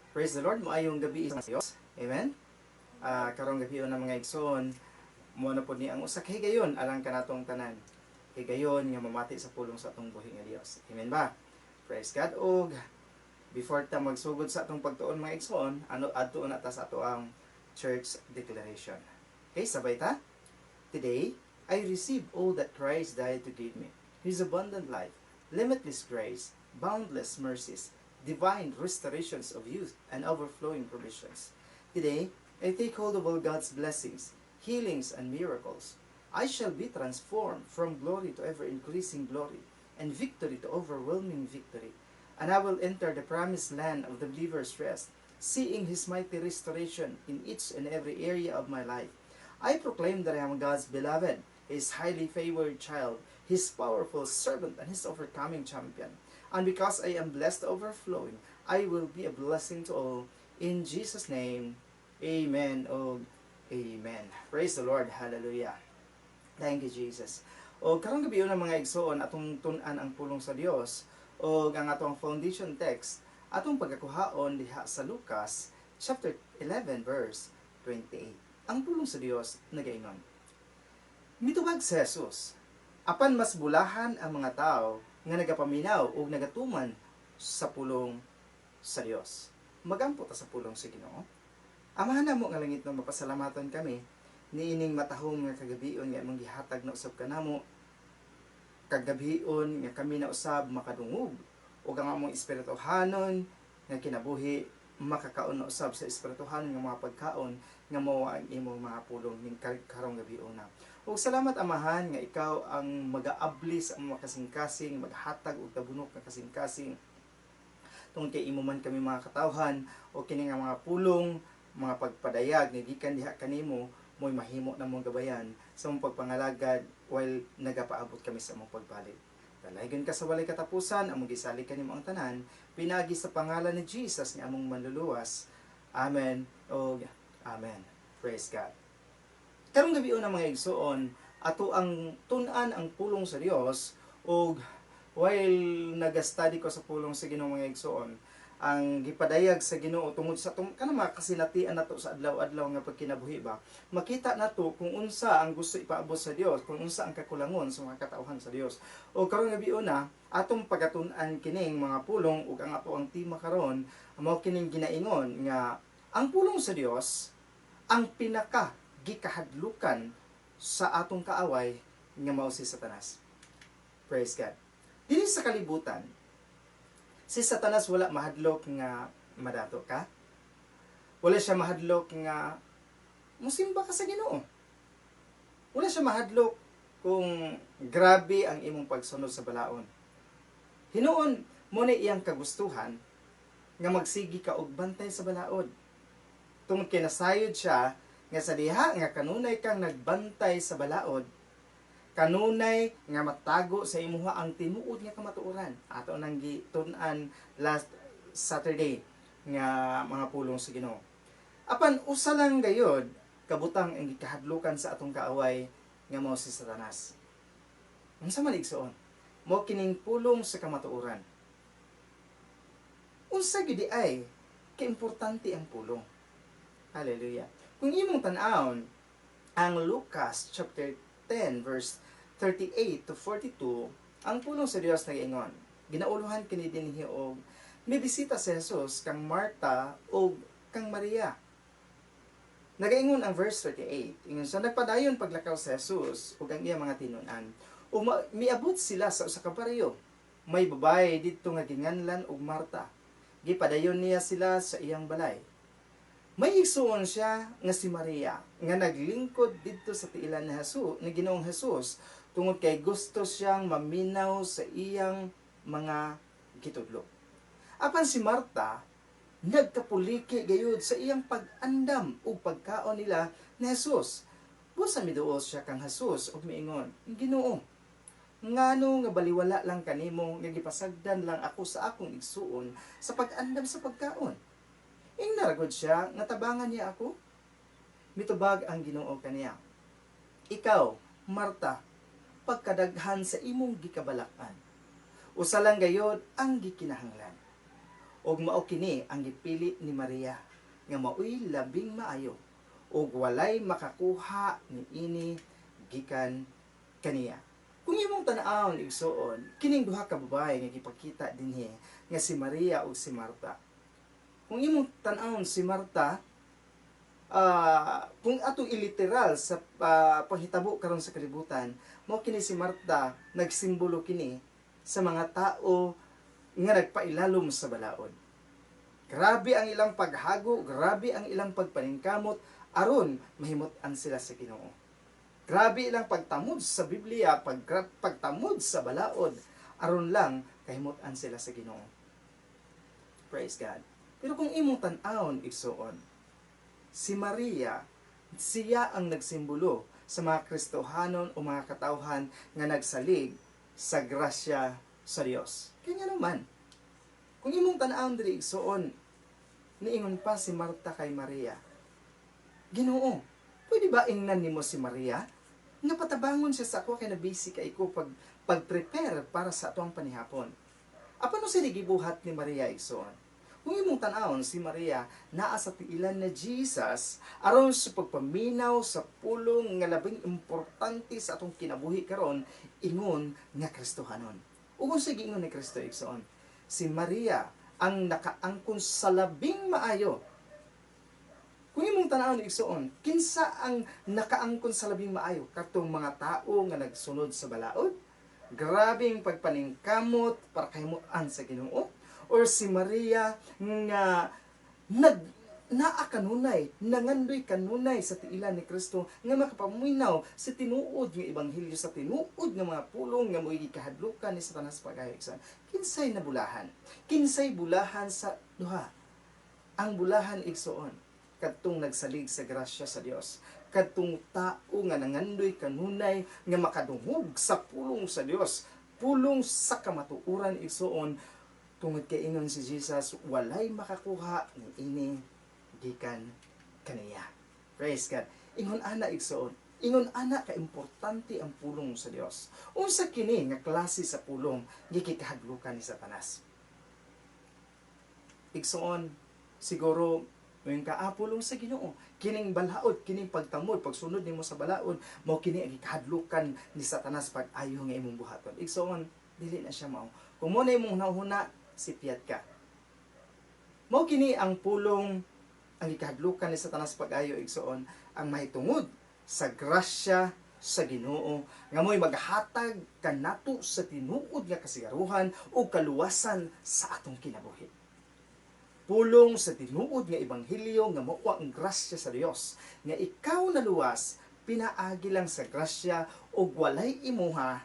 Praise the Lord, maayong gabi sa Dios. Amen. Karong gabi na, mga igsoon, mo na pod ni ang usa ka higayon alang kanatong tanan. Higayon nga mamati sa pulong sa atong buhi nga Dios. Amen ba? Praise God. Og before ta magsugod sa atong pagtuon, mga igsoon, ano, adto na ta sa ato ang church declaration. Okay, sabay ta. Today, I receive all that Christ died to give me. His abundant life, limitless grace, boundless mercies, divine restorations of youth, and overflowing provisions. Today, I take hold of all God's blessings, healings, and miracles. I shall be transformed from glory to ever increasing glory, and victory to overwhelming victory. And I will enter the promised land of the believer's rest, seeing His mighty restoration in each and every area of my life. I proclaim that I am God's beloved, His highly favored child, His powerful servant, and His overcoming champion. And because I am blessed overflowing, I will be a blessing to all. In Jesus' name, amen. Oh, amen. Praise the Lord. Hallelujah. Thank you, Jesus. O karong gabi na, mga igsoon, atong tun-an ang pulong sa Dios o ang atong foundation text atong pagkakuhaon diha sa Lucas chapter 11 verse 28. Ang pulong sa Dios nagaingon: Mitubag si Jesus, "Apan mas bulahan ang mga tao nga nagapaminaw ug nagatuman sa pulong sa Dios." Magampo ta sa pulong sa Ginoo. Amahan namo nga langit no, mapasalamatan kami niining matahom nga kagabion nga imong gihatag na usab kanamo, kagabion nga kami na usab makadungog ug ang among espirituhanon nga kinabuhi makakaon na usab sa espirituhanon nga mga pagkaon nga mao ang imong mga pulong ning karong gabion na. Ug salamat, Amahan, nga ikaw ang magaabli sa among kasing-kasing, maghatag og tabunok nga kasing-kasing tungod kay imo man kami mga katawhan o kini nga mga pulong, mga pagpadayag nga gikan diha kanimo mo'y mahimo na mong gabayan sa mong pagpangalagad while nagapaabot kami sa mong pagbalik. Dalaygon ka sa walay katapusan, among gisalig kanimo ang tanan, pinaagi sa pangalan ni Jesus nga among manluluwas. Amen o Amen. Praise God. Karong gabi na, mga igsoon, ato ang tun-an ang pulong sa Dios. Og while nagastudy ko sa pulong sa Ginoo, mga igsoon, ang gipadayag sa Ginoo tungod sa kanang mga kasinatian nato sa adlaw-adlaw nga pagkinabuhi ba, makita nato kung unsa ang gusto ipaabot sa Dios, kung unsa ang kakulangon sa mga katawhan sa Dios. O karong gabi una, atong pagatun-an kining mga pulong ug ang ato ang tema karon mao kining ginaingon nga ang pulong sa Dios ang pinaka gikahadlukan sa atong kaaway nga mao si Satanas. Praise God. Dinhi sa kalibutan, si Satanas wala mahadlok nga madato ka. Wala siya mahadlok nga musimba ka sa Ginoo. Wala siya mahadlok kung grabe ang imong pagsunod sa balaod. Hinuon mo na iyang kagustuhan nga magsigi ka og bantay sa balaod. Tungod kay nasayod siya nga sa diha nga kanunay kang nagbantay sa balaod, kanunay nga matago sa imuha ang tinuod nga kamatuoran. Ato nang gitun-an last Saturday nga mga pulong sa Ginoo. Apan usa lang gayod kabutang ang gikahadlukan sa atong kaaway nga mao si Satanas. Unsa man, igsoon? Mao kining pulong sa kamatuoran. Unsa gyud ay kaimportante ang pulong? Hallelujah. Kung imong tan-awon ang Lucas chapter 10 verse 38 to 42, ang pulong sa Dios nagaingon. Ginauluhan kini dinhi og may bisita si Jesus kang Marta ug kang Maria. Nagaingon ang verse 38, ingon siya, nagpadayon paglakaw si Jesus ug ang iya mga tinun-an. Ug miabot sila sa usa ka baryo. May babae didto nga ginganlan og Marta. Gipadayon niya sila sa iyang balay. May igsuon siya nga si Maria nga naglingkod didto sa tiilan ni Jesus, ni Ginoong Jesus, tungod kay gusto siyang maminaw sa iyang mga gitudlo. Apan si Marta nagkapuliki gayud sa iyang pag-andam ug pagkaon nila ni Jesus. Busa miduol siya kang Jesus ug miingon, "Ginoo, ngano nga baliwala lang kanimo nga gipasagdan lang ako sa akong igsuon sa pag-andam sa pagkaon? Ingna ra gud siya nga tabangan niya ako." Mitubag ang Ginoo kaniya, "Ikaw, Marta, pagkadaghan sa imong gikabalakan. Usa lang gayod ang gikinahanglan." Ug mao kini ang gipili ni Maria nga maoy labing maayo ug walay makakuha niini gikan kaniya. Kung imong tan-awon, igsuon, kining duha ka babae nga gipakita dinhi nga si Maria ug si Marta. Kung imong tan-awon si Marta, kung atong iliteral sa panghitabo karon sa kalibutan, mao kini si Marta, nagsimbolo kini sa mga tao nga nagpailalom sa balaod. Grabe ang ilang paghago, grabe ang ilang pagpaningkamot aron mahimut-an sila sa Ginoo. Grabe ilang pagtamod sa Biblia, pagtamod sa balaod aron lang kahimut-an sila sa Ginoo. Praise God. Pero kung imong tan-awon, igsuon, si Maria, siya ang nagsimbolo sa mga Kristohanon o mga katawhan nga nagsalig sa grasya sa Dios. Kanya naman, kung imong tan-awon diri, igsuon, niingon pa si Marta kay Maria, "Ginoo, pwede ba ingnan nimo si Maria nga patabangon siya sa ako kay na-busy kay ko pag-prepare para sa atoang panihapon?" Apan unsa gibuhat ni Maria, igsuon? Kung imong tan-awon si Maria, naa sa tiilan ni Jesus aron sa pagpaminaw sa pulong nga labing importante sa atong kinabuhi karon ingon nga Kristohanon. Ug unsa giingon ni Kristo, igsuon? Si Maria ang nakaangkon sa labing maayo. Kung imong tan-awon, igsuon, kinsa ang nakaangkon sa labing maayo? Katong mga tao nga nagsunod sa balaod? Grabing pagpaningkamot para kahimutan sa Ginoo? Or si Maria nga naa kanunay, nangandoy kanunay sa tiilan ni Kristo nga makapaminaw sa tinuod nga ebanghelyo, sa tinuod nga mga pulong nga mo'y gikahadlukan ni Satanas pag-ayo, igsoon? Kinsay nabulahan? Kinsay bulahan sa duha? Ang bulahan, igsuon, kadtong nagsalig sa grasya sa Dios, kadtong tao nga nangandoy kanunay nga makadungog sa pulong sa Dios, pulong sa kamatuoran, igsuon, tungod kay ingon si Jesus, walay makakuha ni ini gikan kaniya. Praise God. Ingon ana, igsuon. Ingon ana ka importante ang pulong sa Dios. Unsa kini nga klase sa pulong gikikahadlukan ni Satanas? Igsuon, siguro moingon ka, "Ah, pulong sa Ginoo. Kining balaod, kining pagtamod, pagsunod nimo sa balaod, mao kini ang gikahadlukan ni Satanas pag ayo nga imong buhaton." Igsuon, dili na siya mao. Kung mao na imong hunahuna, sipyat ka. Mao kini ang pulong ang gikahadlukan ni Satanas pag-ayo, igsuon, ang mahitungod sa grasya sa Ginoo nga mo'y maghatag kanato sa tinuod nga kasiguruhan o kaluwasan sa atong kinabuhi. Pulong sa tinuod nga ebanghelyo nga mao ang grasya sa Dios nga ikaw naluwas pinaagi lang sa grasya ug walay imuha,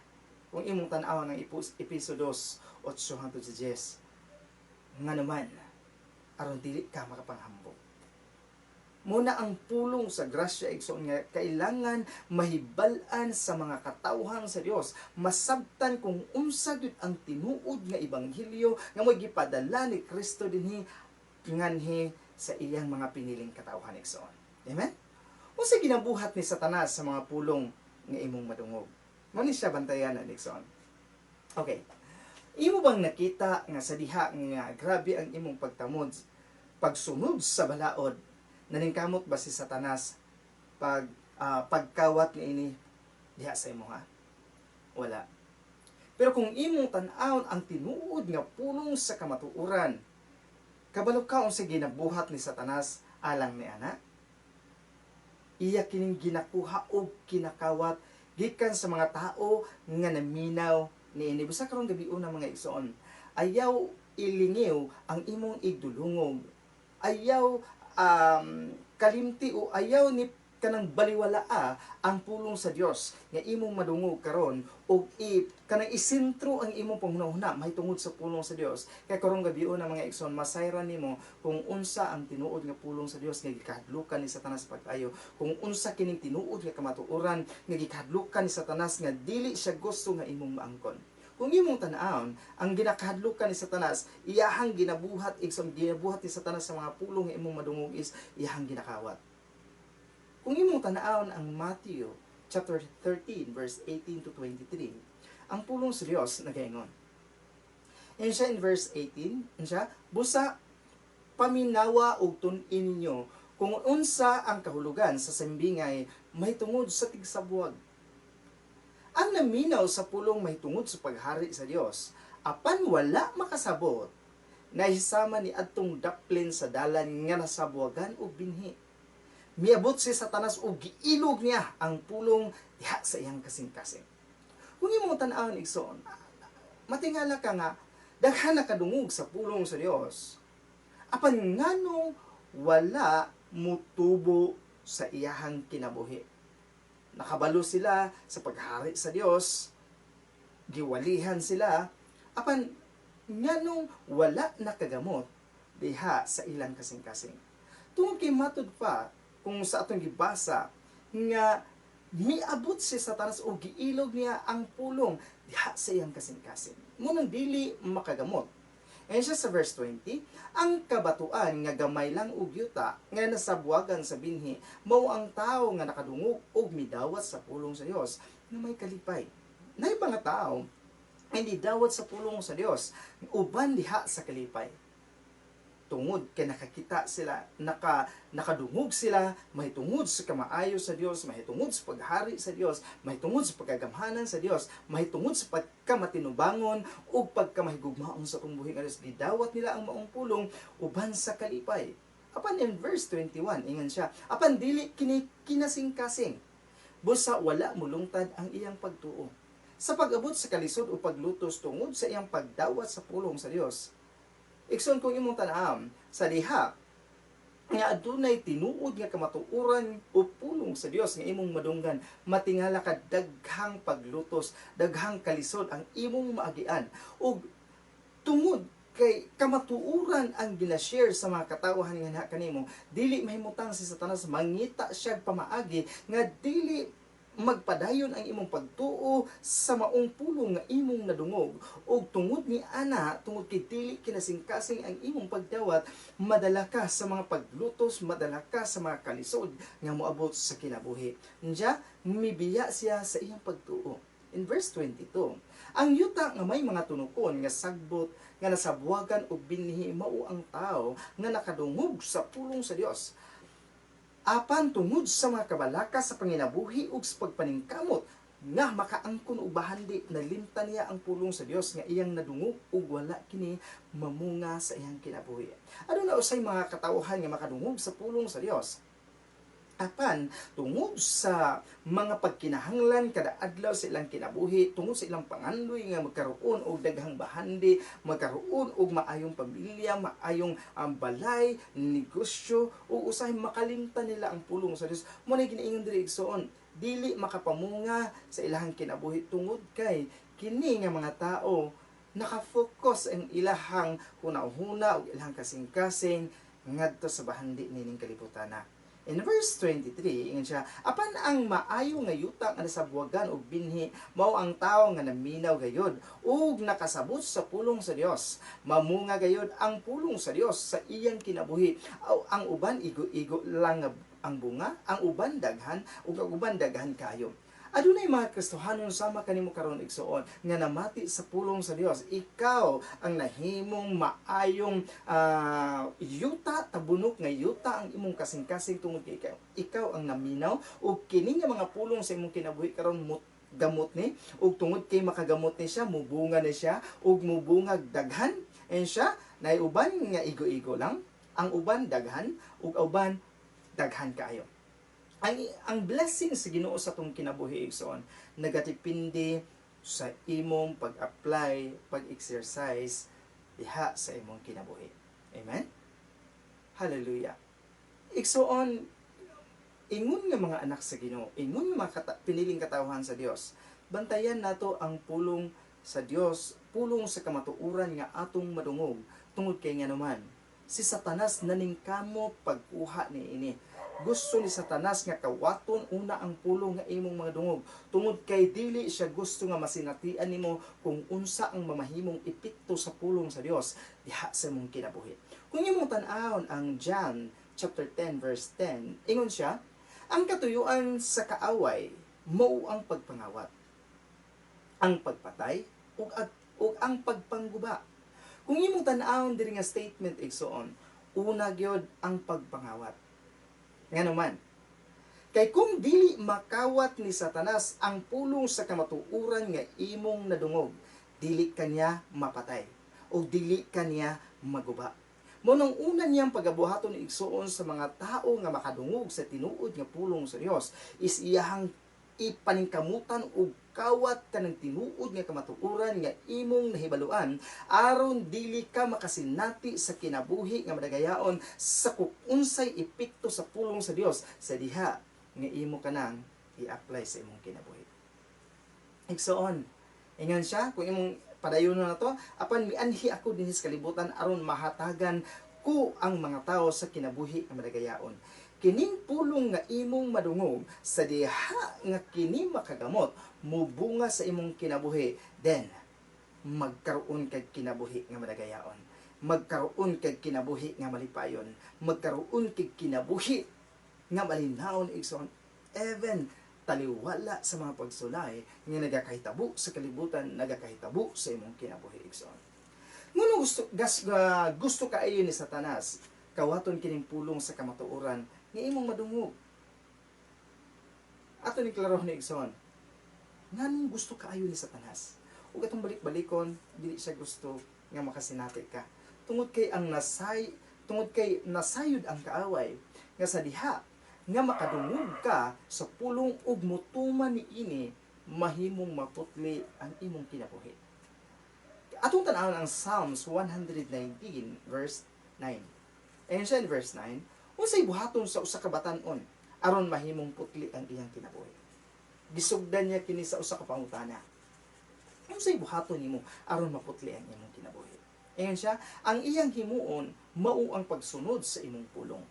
kung imong tan-aw ng Epeso 2, 8 hangtod sa 10, nga naman aron dili ka makapanghambog. Muna ang pulong sa grasya, igsoon, nga kailangan mahibal-an sa mga katawhan sa Dios, masabtan kung unsa gyud ang tinuod nga ebanghelyo nga mo'y gipadala ni Kristo dinhi nganhi sa iyang mga piniling katawhan, igsoon. Amen? Unsa ginabuhat ni Satanas sa mga pulong nga imong madungog? Mao ni siya bantayan na, igsoon. Okay. Imo bang nakita nga sa diha nga grabe ang imong pagtamod, pagsunod sa balaod, naningkamot ba si Satanas pagkawat niini diha sa imo ha? Wala. Pero kung imong tan-awon ang tinuod nga pulong sa kamatuoran, kabalo ka unsa ginabuhat ni Satanas alang ni ana? Iya kining ginakuha og kinakawat gikan sa mga tao nga naminaw niini. Busa karong gabi una, mga igsoon, ayaw ilingiw ang imong igdulungog. Ayaw kalimti o ayaw ni kanang baliwalaa ang pulong sa Dios nga imong madungog karon ug i kanang isentro ang imong panghunahuna mahitungod sa pulong sa Dios, kay karong gabi una, mga igsoon, masayran nimo kung unsa ang tinuod nga pulong sa Dios nga gikahadlukan ni Satanas pag-ayo, kung unsa kining tinuod nga kamatuoran nga gikahadlukan ni Satanas nga dili siya gusto nga imong maangkon. Kung imong tan-awon, ang ginakahadlukan ni Satanas, iyahang ginabuhat, igsoon, ginabuhat ni Satanas sa mga pulong nga imong madungog is iyahang ginakawat. Kung imong tan-awon ang Matthew chapter 13 verse 18 to 23, ang pulong sa Dios nagaingon, And siya in verse 18, and siya, "Busa paminawa og tun-i ninyo kung unsa ang kahulugan sa simbingay mahitungod sa tigsabuwag. Ang naminaw sa pulong mahitungod sa paghari sa Dios, apan wala makasabot, nahisama ni adtong daplin sa dalan nga nasabuwagan og binhi. Miabot si Satanas og giilog niya ang pulong diha sa iyang kasing-kasing." Kung imong tan-awon, igsoon, matingala ka nga daghan nakadungog sa pulong sa Dios. Apan nganong wala mutubo sa iyahang kinabuhi? Nakabalo sila sa paghari sa Dios, giwalihan sila, apan nganong wala nakagamot diha sa ilang kasing-kasing? Tungod kay matud pa kung sa atong gibasa nga miabot si Satanas o giilog niya ang pulong diha sa iyang kasing-kasing. Mao nang dili makagamot. And siya sa verse 20, "Ang kabatuan nga gamay lang og yuta nga nasabwagan sa binhi mao ang tawo nga nakadungog og midawat sa pulong sa Dios nga may kalipay." Nay mga tao hindi dawat sa pulong sa Dios uban diha sa kalipay tungod kay nakakita sila, nakadungog sila mahitungod sa kamaayo sa Dios, mahitungod sa paghari sa Dios, mahitungod sa pagkagamhanan sa Dios, mahitungod sa pagkamatinubangon ug pagkamahigugmaon sa atong buhi nga Dios. Gidawat nila ang maong pulong uban sa kalipay. Apan in verse 21, ingon siya, "Apan dili kini kinasing-kasing. Busa wala mulungtad ang iyang pagtuo. Sa pag-abot sa kalisod o paglutos tungod sa iyang pagdawat sa pulong sa Dios." Igsoon, kung imong tan-awon sa diha nga adunay tinuod nga kamatuoran o pulong sa Dios nga imong madunggan, matingala ka daghang paglutos, daghang kalisod ang imong maagian. Ug tungod kay kamatuoran ang gina-share sa mga katawhan nga naa kanimo, dili mahimutang si Satanas mangita siya pamaagi nga dili magpadayon ang imong pagtuo sa maong pulong nga imong nadungog. Ug tungod ni ana, tungod kay dili kinasingkasing ang imong pagdawat, madala ka sa mga paglutos, madala ka sa mga kalisod nga moabot sa kinabuhi. Nya mibiya siya sa iyang pagtuo. In verse 22, "Ang yuta nga may mga tunukon nga sagbot nga nasabwagan og binhi mao ang tao nga nakadungog sa pulong sa Dios. Apan tungod sa mga kabalaka sa panginabuhi ug sa pagpaningkamot nga makaangkon og bahandi, nalimtan niya ang pulong sa Dios nga iyang nadungog ug wala kini mamunga sa iyang kinabuhi." Aduna usay mga katawhan nga makadungog sa pulong sa Dios, apan tungod sa mga pagkinahanglan kada adlaw sa ilang kinabuhi, tungod sa ilang pangandoy nga magkaroon og daghang bahandi, magkaroon og maayong pamilya, maayong balay, negosyo, ug usahay makalimtan nila ang pulong sa Dios. Mao na ginaingon diri, igsoon, dili makapamunga sa ilahang kinabuhi tungod kay kini nga mga tao naka-focus ang ilahang huna-huna ug ilahang kasing-kasing ngadto sa bahandi nining kalibutan na. In verse 23, ingon siya, "Apan ang maayo nga yuta nga nasabwagan og binhi mao ang tawo nga naminaw gayod ug nakasabot sa pulong sa Dios. Mamunga gayod ang pulong sa Dios sa iyang kinabuhi. Aw, ang uban igo-igo lang nga ang bunga, ang uban daghan, ug ang uban daghan kayo." Adunay mga Kristohanon sama kanimo karon, igsoon, nga namati sa pulong sa Dios. Ikaw ang nahimong maayong yuta, tabunok nga yuta ang imong kasing-kasing tungod kay ikaw ang naminaw ug kini nga mga pulong sa imong kinabuhi karon mo gamot ni, ug tungod kay makagamot ni siya, mubunga ni siya ug mubungag daghan. And siya nay uban nga igo-igo lang, ang uban daghan, ug uban daghan kaayo. Ang blessing sa Ginoo sa atong kinabuhi, igsoon, nagadepende sa imong pag-apply, pag-exercise diha sa imong kinabuhi. Amen. Hallelujah. Igsoon, ingon nga mga anak sa Ginoo, ingon nga mga piniling katawhan sa Dios, bantayan nato ang pulong sa Dios, pulong sa kamatuoran nga atong madungog, tungod kay nganuman si Satanas naningkamot pagkuha ni ini. Gusto ni Satanas nga kawaton una ang pulong nga imong mga dungog tungod kay dili siya gusto nga masinatian nimo kung unsa ang mamahimong epekto sa pulong sa Dios diha sa imong kinabuhi. Kung imong tan-awon ang John chapter 10 verse 10, ingon siya, "Ang katuyuan sa kaaway mao ang pagpangawat, ang pagpatay ug ang pagpangguba." Kung imong tan-awon diri nga statement, igsoon, una gyud ang pagpangawat. Ngano man? Kay kung dili makawat ni Satanas ang pulong sa kamatuoran nga imong nadungog, dili kaniya mapatay o dili kaniya maguba. Mao nang una niyang pagabuhaton, igsuon, sa mga tao nga makadungog sa tinuod nga pulong sa Dios is iyahang ipaningkamutan og kawat kanang tinuod nga kamatuoran nga imong nahibaluan aron dili ka makasinati sa kinabuhi nga madagayaon sa kung unsay epekto sa pulong sa Dios sa diha nga imo kanang i-apply sa imong kinabuhi. Igsoon, ingon siya, kung imong padayon na to, "Apan mianhi ako dinhi sa kalibutan aron mahatagan ko ang mga tao sa kinabuhi nga madagayaon." Kining pulong nga imong madungog, sa diha nga kini makagamot, mubunga sa imong kinabuhi, then magkaroon kag kinabuhi nga madagayaon. Magkaroon kag kinabuhi nga malipayon. Magkaroon kag kinabuhi nga malinawon, igsoon, even taliwala sa mga pagsulay nga nagakahitabo sa kalibutan, nagakahitabo sa imong kinabuhi, igsoon. Ngono gusto kaayo ni Satanas kawaton kining pulong sa kamatuoran nga imong madungog? Ato ni klaro ni, igsoon. Nganong gusto kaayo ni Satanas? Ug atong balik-balikon, dili siya gusto nga makasinati ka. Tungod kay nasayod ang kaaway nga sa diha nga makadungog ka sa pulong ug mutuman niini, mahimong maputli ang imong kinabuhi. Atong tan-awon ang Psalms 119 verse 9. Ayon siya in verse 9, unsay buhaton sa usa ka batan-on aron mahimong putli ang iyang kinabuhi? Gisugdan niya kini sa usa ka pangutana. Unsay buhaton nimo aron maputli ang imong kinabuhi? Ayon siya, ang iyang himuon mao ang pagsunod sa imong pulong.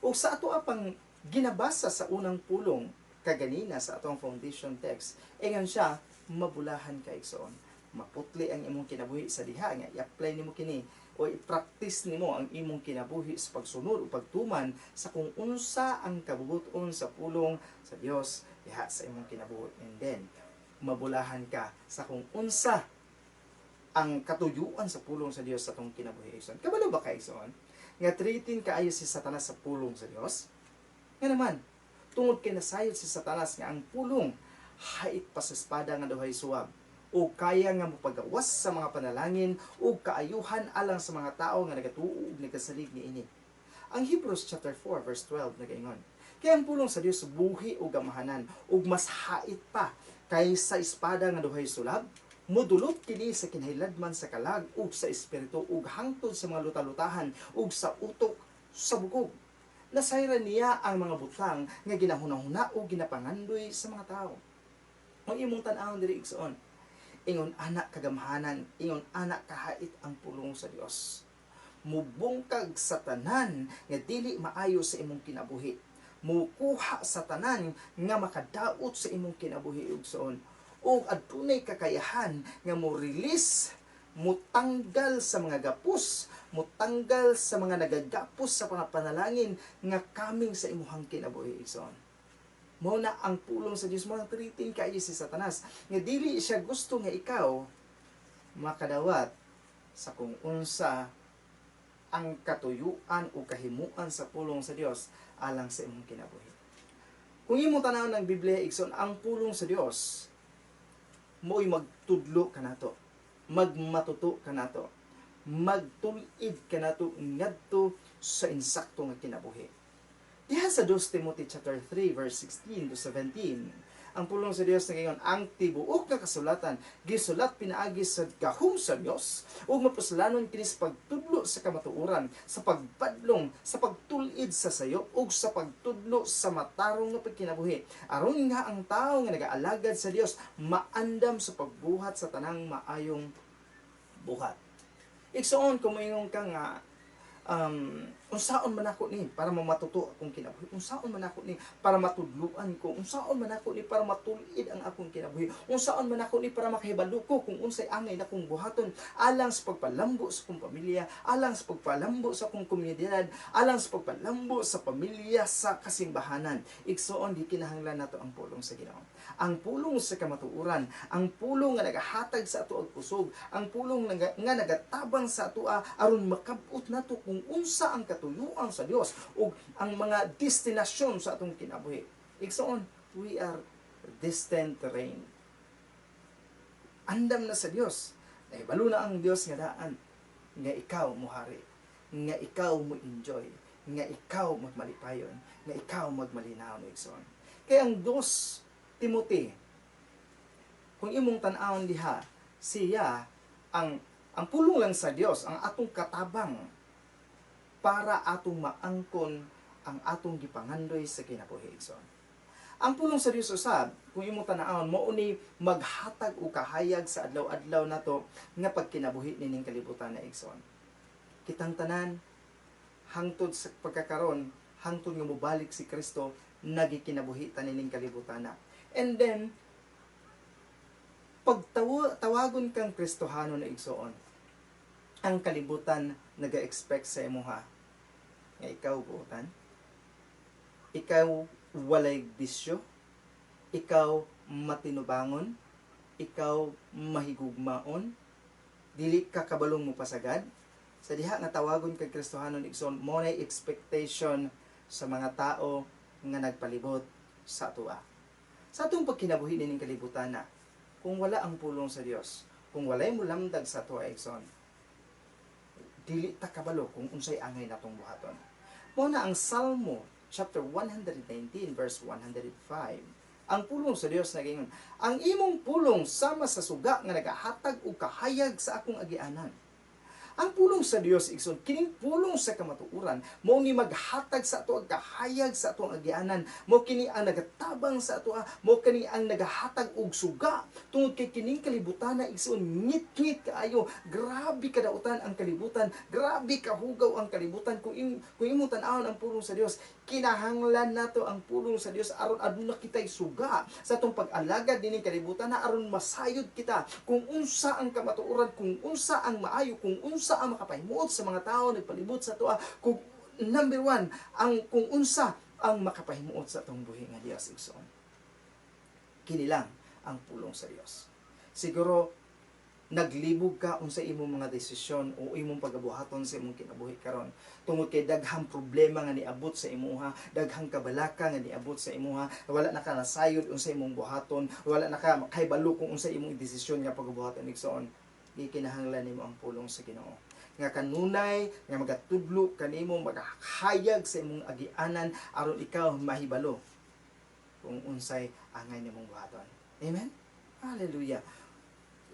Ug sa ato pang ginabasa sa unang pulong kaganina sa atong foundation text, ingon siya, mabulahan ka, igsoon. Maputli ang imong kinabuhi sa diha nga i-apply nimo kini o i-practice nimo ang imong kinabuhi sa pagsunod o pagtuman sa kung unsa ang kabubuton sa pulong sa Dios diha sa imong kinabuhi. And then mabulahan ka sa kung unsa ang katuyuan sa pulong sa Dios sa atong kinabuhi, igsoon. Kabalo ba ka, igsoon, nga threaten kaayo si Satanas sa pulong sa Dios? Nga naman, tungod kay nasayod si Satanas nga ang pulong hait pa sa espada nga duhay suwab o kaya nga mopagawas sa mga panalangin o kaayuhan alang sa mga tao nga nagatuo ug nagasalig niini. Ang Hebrews chapter 4 verse 12 nagaingon, "Kay ang pulong sa Dios buhi ug gamahanan ug mas hait pa kaysa espada nga duhay sulab, mudulot kini sa kinahiladman sa kalag ug sa espiritu ug hangtod sa mga lutalutahan ug sa utok sa bukog. Nasayran niya ang mga butang nga ginahuna-huna o ginapangandoy sa mga tao." Ang imong tan-awon diri, igsoon, ingon ana kagamhanan, ingon ana kahait ang pulong sa Dios. Mubungkag sa tanan nga dili maayo sa imong kinabuhi. Mukuha sa tanan nga makadaot sa imong kinabuhi, igsoon. Ug adunay kakayahan nga mo release, mutanggal sa mga gapos, mutanggal sa mga nagagapos sa mga panalangin nga kaming sa imuhang kinabuhi, igsoon. Mao na ang pulong sa Dios mo ang threaten kaayo si Satanas nga dili siya gusto nga ikaw makadawat sa kung unsa ang katuyuan o kahimuan sa pulong sa Dios alang sa imong kinabuhi. Kung imong tan-awon ng Biblia, igsoon, ang pulong sa Dios mo'y magtudlo kanato, magmatuto kanato, magtul-id kanato ngadto sa insakto nga kinabuhi. Diha sa 2 Timothy chapter 3 verse 16 to 17, ang pulong sa Dios nagaingon, "Ang tibuok nga kasulatan gisulat pinaagi sa gahom sa Dios ug mapuslanon kini sa pagtudlo sa kamatuoran, sa pagbadlong, sa pagtul-id sa sayo ug sa pagtudlo sa matarong nga pagkinabuhi, aron nga ang tawo nga nagaalagad sa Dios maandam sa pagbuhat sa tanang maayong buhat." Igsoon, kung moingon ka nga Unsaon man ako ni para mamatuto akong kinabuhi? Unsaon man ako ni para matudluan ko? Unsaon man ako ni para matulid ang akong kinabuhi? Unsaon man ako ni para makahibalo ko kung unsay angay na kong buhaton alang sa pagpalambo sa akong pamilya, alang sa pagpalambo sa akong komunidad, alang sa pagpalambo sa pamilya sa kasimbahanan? Igsoon, di kinahanglan nato ang pulong sa Ginoo. Ang pulong sa kamatuoran, ang pulong nga nagahatag sa ato og kusog, ang pulong nga nagatabang sa atoa aron makab-ot nato kung unsa ang katuyuan sa Dios ug ang mga destinasyon sa atong kinabuhi. Igsoon, we are destined to reign. Andam na sa Dios. Nahibalo na ang Dios nga daan nga ikaw muhari, nga ikaw mo enjoy, nga ikaw magmalipayon, nga ikaw magmalinaw, igsoon. Kaya ang 2 Timothy, kung imong tan-awon diha, siya ang pulong lang sa Dios ang atong katabang para atong maangkon ang atong gipangandoy sa kinabuhi, igsoon. Ang pulong sa Dios usab, kung imong tan-awon, mao ni maghatag og kahayag sa adlaw-adlaw nato nga pagkinabuhi nining kalibutan na, igsoon. Kitang tanan hangtod sa pagkakaron, hangtod nga mobalik si Kristo, nagikinabuhi ta nining kalibutan na. And then pagtawa tawagon kang Kristohano na, igsoon, ang kalibutan naga-expect sa imuha nga ikaw buotan, ikaw walay bisyo, ikaw matinubangon, ikaw mahigugmaon, dili ka kabalong mo pasagad. Sa diha nga tawagon kag Kristohanon, igsoon, mo na expectation sa mga tao nga nagpalibot sa atoa. Sa atong pagkinabuhi nining kalibutan na, kung wala ang pulong sa Dios, kung walay mulamdag sa atoa, igsoon, dili ta kabalo kung unsay angay natong buhaton. Mao na ang Salmo chapter 119 verse 105. Ang pulong sa Dios nagaingon, "Ang imong pulong sama sa suga nga nagahatag og kahayag sa akong agianan." Ang pulong sa Dios, igsoon, kining pulong sa kamatuoran, mao ni maghatag sa ato ang kahayag sa atong agianan, mao kini ang nagatabang sa ato, mao kini ang nagahatag og suga tungod kay kining kalibutan na, igsoon, ngit-ngit kaayo, grabe kadautan ang kalibutan, grabe kahugaw ang kalibutan. Kung imong tan-awon ang pulong sa Dios, kinahanglan nato ang pulong sa Dios aron aduna kitay suga sa atong pag-alagad nining kalibutan na, aron masayod kita kung unsa ang kamatuoran, kung unsa ang maayo, kung unsa ang makapahimuot sa mga tao nagpalibot sa atoa, kung number one, ang kung unsa ang makapahimuot sa atong buhi nga Dios, igsoon. Kini lang ang pulong sa Dios. Siguro naglibog ka unsa imong mga desisyon o imong pagabuhaton sa imong kinabuhi karon tungod kay daghang problema nga niabot sa imuha, daghang kabalaka nga niabot sa imuha, wala na ka nasayod unsa imong buhaton, wala na ka kahibalo kung unsa imong desisyon nga pagabuhaton, igsoon. Gikinahanglan nimo ang pulong sa Ginoo nga kanunay nga magatudlo kanimo, magahayag sa imong agianan aron ikaw mahibalo kung unsay angay nimong buhaton. Amen. Hallelujah.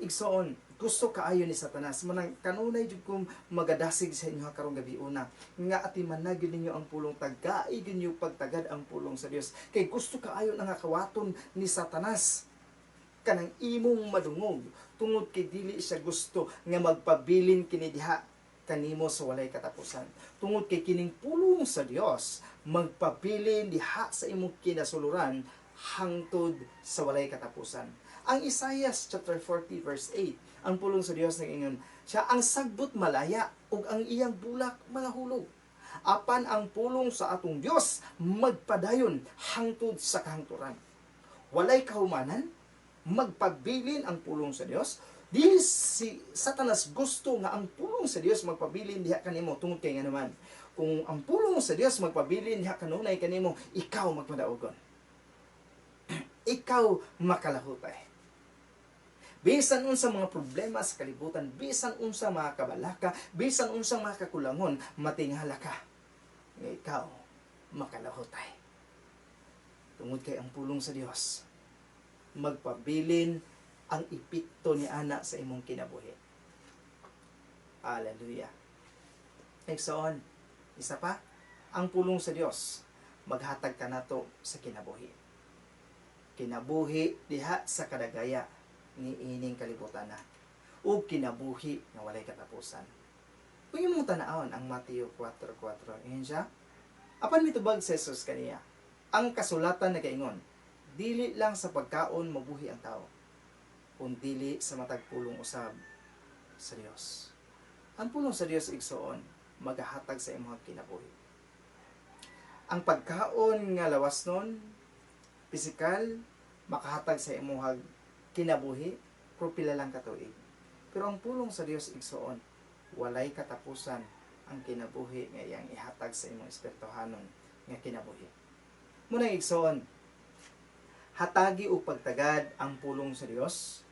Igsoon, gusto kaayo ni Satanas manang kanunay jud kong magadasig sa inyo karong gabi una nga atiman na gyud ninyo ang pulong, tagai gyud ninyo pagtagad ang pulong sa Dios, kay gusto kaayo nga kawaton ni Satanas kanang imong madungog tungod kay dili siya gusto nga magpabilin kini diha kanimo sa walay katapusan, tungod kay kining pulong sa Dios magpabilin diha sa imong kinasuluran hangtod sa walay katapusan. Ang Isaiah chapter 40 verse 8, ang pulong sa Dios nag-ingon, "Siya ang sagbot malaya ug ang iyang bulak mga hulog. Apan ang pulong sa atong Dios magpadayon hangtod sa kahangturan." Walay kahumanan, magpabilin ang pulong sa Dios. Dili si Satanas gusto nga ang pulong sa Dios magpabilin diha kanimo, tungod kay nga naman, kung ang pulong sa Dios magpabilin diha kanunay kanimo, ikaw magpadaugon. Ikaw makalahutay. Bisan unsa mga problema sa kalibutan, bisan unsa mga kabalaka, bisan unsa mga kakulangon, matingala ka nga ikaw makalahutay. Tungod kay ang pulong sa Dios magpabilin ang epekto ni ana sa imong kinabuhi. Hallelujah. Igsoon, isa pa, ang pulong sa Dios maghatag kanato sa kinabuhi. Kinabuhi diha sa kadagaya ni ining kalibutan na ug kinabuhi nga walay katapusan. Kung imong tanawon ang Mateo 4:4, ingon siya, apan mitubag si Jesus kaniya, ang kasulatan nagaingon, dili lang sa pagkaon mabuhi ang tao, kun dili sa matag pulong usab sa Dios. Ang pulong sa Dios, igsoon, magahatag sa imong kinabuhi. Ang pagkaon nga lawas nun, pisikal, makahatag sa imong kinabuhi, pero pila lang ka tuig. Pero ang pulong sa Dios, igsoon, walay katapusan ang kinabuhi nga iyang ihatag sa imong espirituhanon nga kinabuhi. Munang igsoon, hatagi og pagtagad ang pulong sa Dios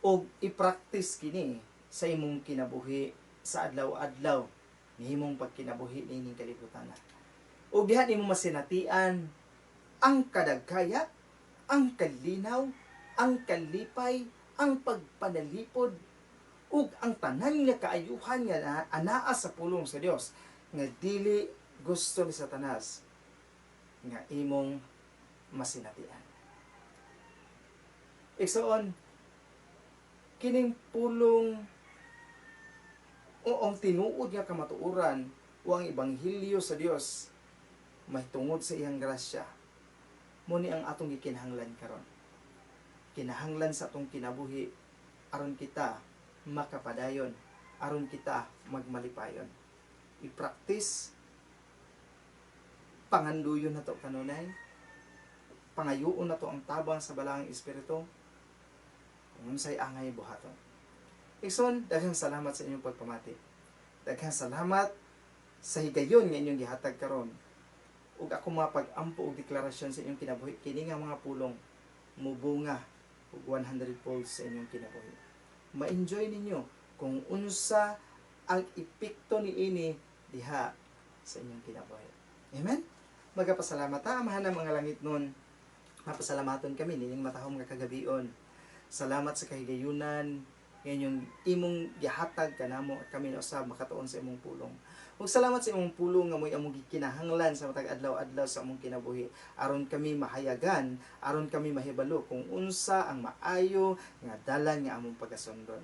ug i-practice kini sa imong kinabuhi sa adlaw-adlaw nihimong pagkinabuhi niining kalibutan. Ug diha nimo masinatian ang kadagkaya, ang kalinaw, ang kalipay, ang pagpanalipod ug ang tanan nga kaayuhan nga anaa sa pulong sa Dios nga dili gusto ni Satanas nga imong masinatian. Igsoon, kining pulong o ang tinuod nga kamatuoran o ang ebanghelyo sa Dios mahitungod sa iyang grasya, mo ni ang atong gikinahanglan karon. Kinahanglan sa atong kinabuhi aron kita makapadayon, aron kita magmalipayon. I-practice, panganduyon na to kanunay, pangayoon na to ang tabang sa Balaang Espiritu, kung unsay angay buhaton. Igsoon, daghang salamat sa inyong pagpamati. Daghang salamat sa higayon nga inyong gihatag karon. Ug ako mapag-ampo og deklarasyon sa inyong kinabuhi, kini nga mga pulong mubunga og 100 folds sa inyong kinabuhi. Ma-enjoy ninyo kung unsa ang epekto niini diha sa inyong kinabuhi. Amen? Magapasalamat ta, Amahan ng mga langit nun. Mapasalamaton kami nining matahom nga kagabion. Salamat sa kahigayunan nga inyong imong gihatag kanamo at kami na usab makatuon sa imong pulong. Ug salamat sa imong pulong nga mo'y among gikinahanglan sa matag adlaw-adlaw sa among kinabuhi aron kami mahayagan, aron kami mahibalo kung unsa ang maayo nga dalan nga among pagasundon.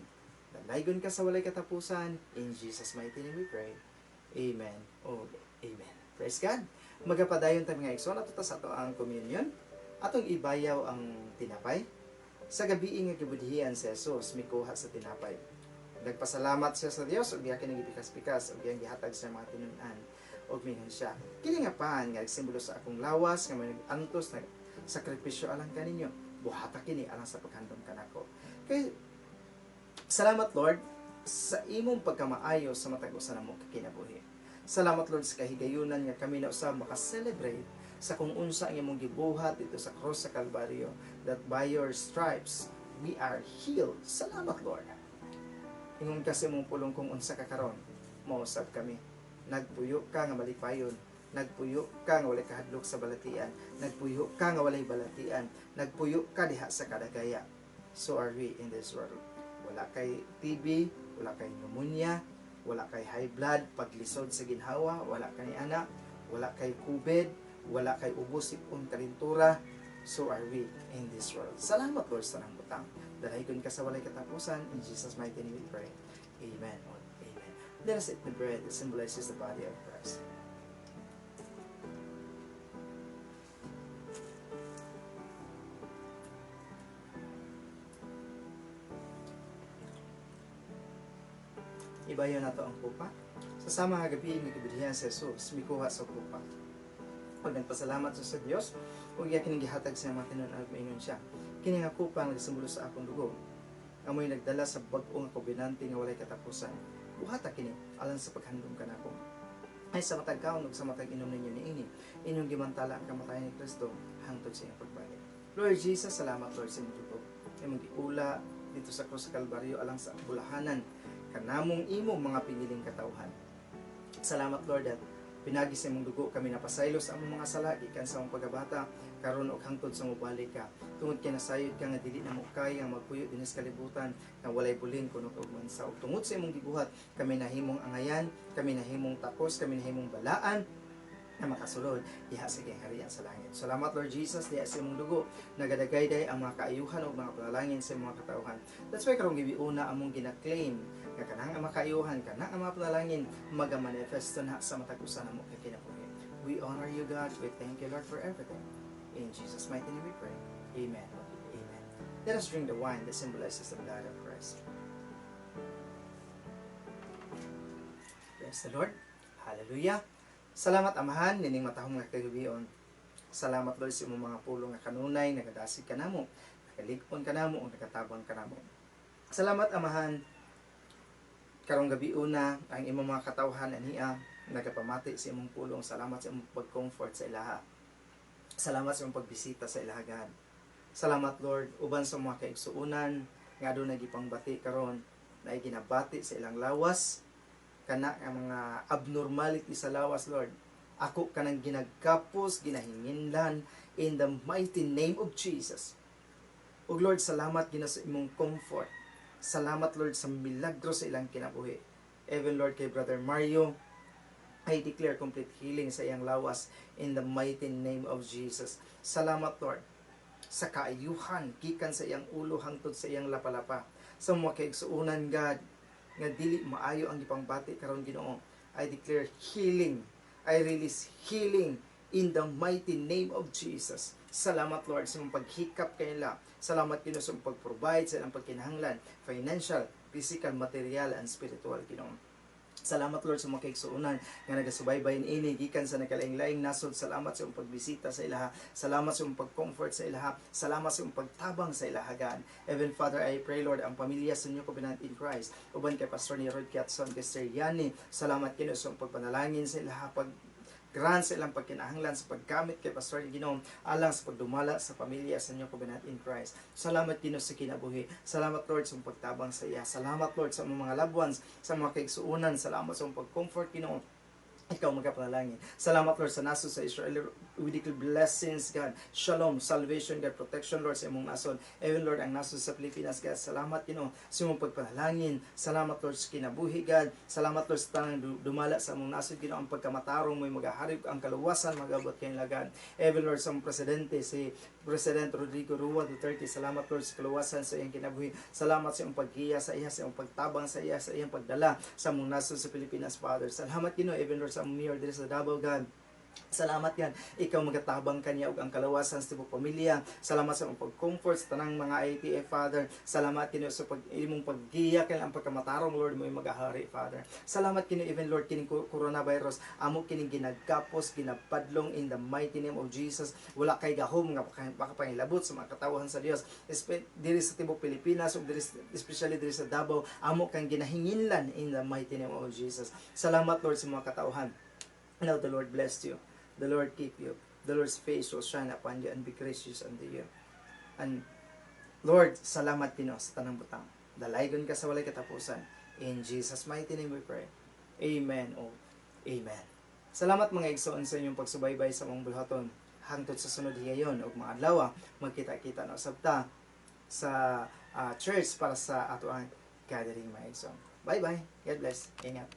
Dalaygon ka sa walay katapusan. In Jesus' mighty name we pray. Amen. O amen. Praise God. Magapadayon ta, mga igsoon, ato ta sa ato ang communion. Atong ibayaw ang tinapay. Sa gabi nga gibudhian si Jesus, mikuha sa tinapay. Nagpasalamat siya sa Dios ug iya kini gipikas-pikas ug iyang gihatag sa mga tinun-an ug mingon siya, "Kini nga pan nga simbolo sa akong lawas nga may nag-antos nag sakripisyo alang kaninyo. Buhata kini alang sa paghandom kanako." Kay salamat, Lord, sa imong pagkamaayo sa matag usa namo ka kinabuhi. Salamat, Lord, sa kahigayunan nga kami na usab maka-celebrate sa kung unsa ang imong gibuhat dito sa cross sa Kalbaryo, that by your stripes we are healed. Salamat, Lord. Ingon ka sa imong pulong, kung unsa ka karon, mausab kami. Nagpuyo ka nga malipayon, nagpuyo ka nga walay kahadlok sa balatian, nagpuyo ka nga walay balatian, nagpuyo ka diha sa kadagaya. So are we in this world. Wala kay TB, wala kay pneumonia, wala kay high blood, paglisod sa ginhawa, wala kay ana, wala kay COVID, wala kay ubos, sipon, kalintura. So are we in this world. Salamat, Lord, sa tanang butang. Dalaygon ka sa walay katapusan. In Jesus' mighty name we pray. Amen. Amen. Let us eat the bread that symbolizes the body of Christ. Ibayo na to ang kupa. Sa sama nga gabi nga gibudhian si Jesus, mikuha sa kupa. Pag nagpasalamat siya sa Dios, ug iya kining gihatag sa mga tinun-an, maingon siya, "Kini nga kupa nga nagsimbolo sa akong dugo, amoy nagdala sa bag-o nga kobenante nga walay katapusan. Buhata kini alang sa paghandom kanako. Ay sa matag kaon ug sa matag inom ninyo niini, inyong gimantala ang kamatayan ni Kristo hangtod sa iyang pagbalik." Lord Jesus, salamat, Lord, sa imong dugo. Imong giula dito sa krus sa Kalbaryo alang sa bulahanan kanamong imong mga piniling katawhan. Salamat, Lord, that pinagi sa imong dugo kami napasaylo sa among mga sala gikan sa among pagkabata karon ug hangtod sa mobalik ka. Tungod kay nasayod ka nga dili na mo kaya magpuyo dinhi sa kalibutan nga walay bulin kuno og mansa. Ug tungod sa imong gibuhat, kami nahimong angayan, kami nahimong takos, kami nahimong balaan. Na makasulod diha sa gingharian sa langit. Salamat, Lord Jesus, diha sa imong dugo nagadagayday ang mga kaayuhan ug mga panalangin sa imong mga katawhan. That's why karong gabiuna among gina-claim nga kanang ang mga kaayuhan, kanang ang mga panalangin maga-manifesto na sa matag usa namo ka kinabuhi. We honor you, God. We thank you, Lord, for everything. In Jesus' mighty name we pray. Amen. Amen. Let us drink the wine that symbolizes the blood of Christ. Praise the Lord. Hallelujah. Salamat, Amahan, nining matahom nga kagabion. Salamat, Lord, sa imong mga pulong nga kanunay nagadasig kanamo, nagalig-on kanamo ug nagatabang kanamo. Salamat, Amahan, karong gabiuna ang imong mga katawhan ania nagapamati sa imong pulong. Salamat sa imong pag-comfort sa ilaha. Salamat sa imong pagbisita sa ilaha, God. Salamat, Lord, uban sa mga kaigsuonan nga adunay gipangbati karon na ginabati sa ilang lawas, kana ang mga abnormality sa lawas, Lord. Ako kanang ginagkapos, ginahinginlan in the mighty name of Jesus. Ug Lord, salamat Ginoo sa imong comfort. Salamat, Lord, sa milagro sa ilang kinabuhi. Even, Lord, kay Brother Mario, I declare complete healing sa iyang lawas in the mighty name of Jesus. Salamat, Lord, sa kaayuhan gikan sa iyang ulo hangtod sa iyang lapalapa. Sa mga kaigsuonan, God, nga dili maayo ang gipangbati karon Ginoo, I declare healing. I release healing in the mighty name of Jesus. Salamat, Lord, sa imong paghikap kanila. Salamat, Ginoo, sa imong pag-provide sa ilang pagkinahanglan, financial, physical, material and spiritual, Ginoo. Salamat, Lord, sa mga kaigsuonan nga nagasubaybay niini gikan sa nakalaing-laing nasod. Salamat sa imong pagbisita sa ilaha. Salamat sa imong pag-comfort sa ilaha. Salamat sa imong pagtabang sa ilaha, God. Even Father, I pray, Lord, ang pamilya sa New Covenant in Christ. Uban kay Pastor ni Rod Kiatson, kay Sir Yani. Salamat, Ginoo, sa imong pagpanalangin sa ilaha, pag grant sa ilang pagkinahanglan sa paggamit kay Pastor Ginoo alang sa pagdumala sa pamilya sa New Covenant in Christ. Salamat, Ginoo, sa kinabuhi. Salamat, Lord, sa pagtabang sa iya. Salamat, Lord, sa mga loved ones, sa mga kaigsuonan. Salamat sa pag-comfort, Ginoo. Ikaw magapanalangin. Salamat, Lord, sa nasod sa Israel. We declare blessings, God. Shalom, salvation, God, protection, Lord, sa imong nasod. Even, Lord, ang nasod sa Pilipinas, God. Salamat, Ginoo, sa imong pagpanalangin. Salamat, Lord, sa kinabuhi, God. Salamat, Lord, sa tanang dumala sa imong nasod, Ginoo. Ang pagkamatarong mo'y magahari, ang kaluwasan magabot kay God. Even, Lord, sa imong presidente, si President Rodrigo Roa Duterte. Salamat, Lord, sa kaluwasan sa iyang kinabuhi. Salamat sa iyong paggiya sa iya, sa iyong pagtabang sa iya, sa iyang pagdala sa imong nasod sa Pilipinas, Father. Salamat, Ginoo, even, Lord, sa among mayor diri sa Davao, God. Salamat yan. Ikaw magatabang kaniya ug ang kalawasan sa tibok pamilya. Salamat sa imong pag-comfort sa tanang mga ITF, Father. Salamat, Ginoo, sa pag imong paggiya kay ang pagkamatarong, Lord, mo magahari, Father. Salamat, Ginoo, even, Lord, kining coronavirus amo kining ginagkapos, ginapadlong in the mighty name of Jesus. Wala kay gahom nga makapangilabot sa mga katawhan sa Dios. Diri sa tibok Pilipinas ug diri especially diri sa Davao, amo kang ginahinginlan in the mighty name of Jesus. Salamat, Lord, sa mga katawhan. Now the Lord bless you. The Lord keep you. The Lord's face will shine upon you and be gracious unto you. And Lord, salamat, Ginoo, sa tanang butang. Dalaygon ka sa walay katapusan. In Jesus' mighty name we pray. Amen o Amen. Salamat, mga igsoon, sa inyong pagsubaybay sa among bulhaton. Hangtod sa sunod higayon ug mga adlaw, magkita-kita na usab ta sa church para sa ato ang gathering, mga igsoon. Bye-bye. God bless. Ingat.